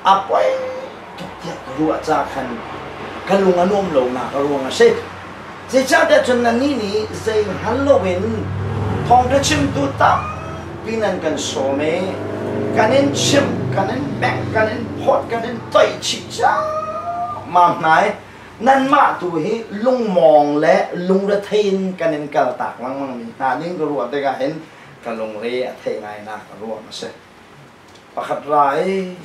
A poi tuk tiah ka ruah caah khan ka lung a nuam lonak a ruang a si. Zeicahtiah cun nannih nih zei hngal loin thawngṭha chimtu tampi nan kan sawm i kan in chimh, kan in bengh, kan in phawt, kan in toih chih ciammam hna i nanmah tu hi lungmawng le lungrethei in kan in kaltak lengmangmi hna ding ka ruah tikah hin ka lungre a theih ngainak a ruang a si. Pakhat ra i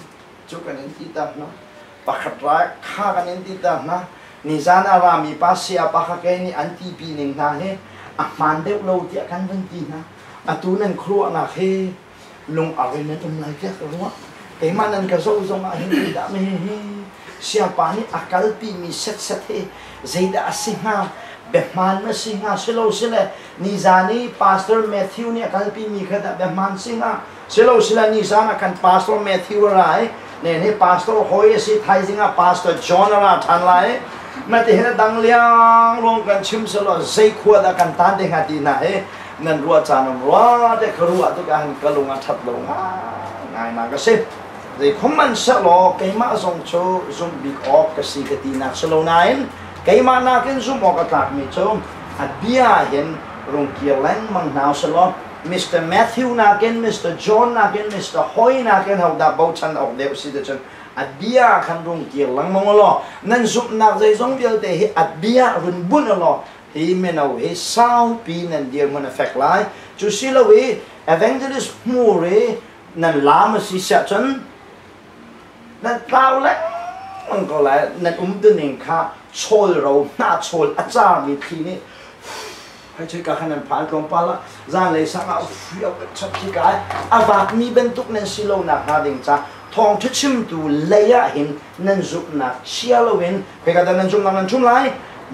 cu kan in ti ta hna. Pakhat ra kha kan in ti ta hna. Nizan a rami pa saya pa kha kei nih an tipi ning hna hi a hmaan deuh lo tiah kan vun ti hna. Atu nan khuaruahnak hi lung ar in nan um lai tiah ka ruah. Keimah nan ka zoh zong ah hin zeidah meh hi siapa nih a kalpimi setset hi zeidah a si hnga biahmaan ma si hnga silo sile nizan i Pastor Matthew nih a kalpimi kha dah biahmaan si hnga Silo sila nizan ah kan Pastor Matthew a ra i nen hi Pastor hawi a si thaizing ah Pastor John a ra ṭhan lai na ti hin a dang liang ruang kan chim selaw zei khua dah kan tan te hnga ti hna hi nan ruah caan um rua te ka ruah tikah hin ka lung a ṭhat lo ngai nak a si zei khom man selaw keimah zong cu zumh bik awk ka si ka ti nak si lo nain keimah nakin zumh awk a tlakmi cu a bia hin rung kir lengmang hna selaw Mr. Matthew nakin Mr. John nakin Mr. Hoi nakin hodah bochan awk deuh si cun a bia khan rung kir lengmang law nan zumhnak zeizong vialte hi a bia run bunh law hi mino hi saupi nan dirhmun a fek lai cu si lo i evangelist hmur i nan lam a si siah cun nan tlau lengmang ko lai nan umtuning kha chawl ro hnah chawl a carmi thli nih Hei ka khan nan phan tlawmpal ah zanlei sang ah fiau kan chap khi ka a vakmi bantuk nan si lo nak hnga ding ca thawngṭha chimtu lei ah hin nan zumhnak chia loin khoika dah nan zumhnak nan ṭhum lai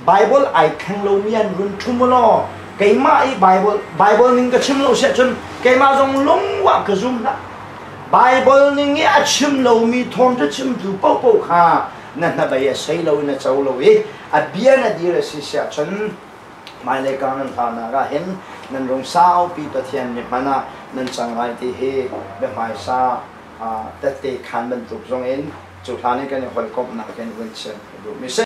Bible ai thleng lomi an run ṭhum law keimah i Bible Bible ning ka chim lo siah cun keimah zong lungwah ka zum hlah Bible ning i a chim lomi thawngṭha chimtu paohpaoh kha na hnabei a sei lo in a co lo i a bia na dir a si siah cun Hmailei kar nan hlanak ah hin nan rung saupi Pathian nih hman ah nan cang lai ti hi biahmaisa tette khaan bantuk zong in cu hlan i kan i hawikomhnak in vun chim ka duhmi si.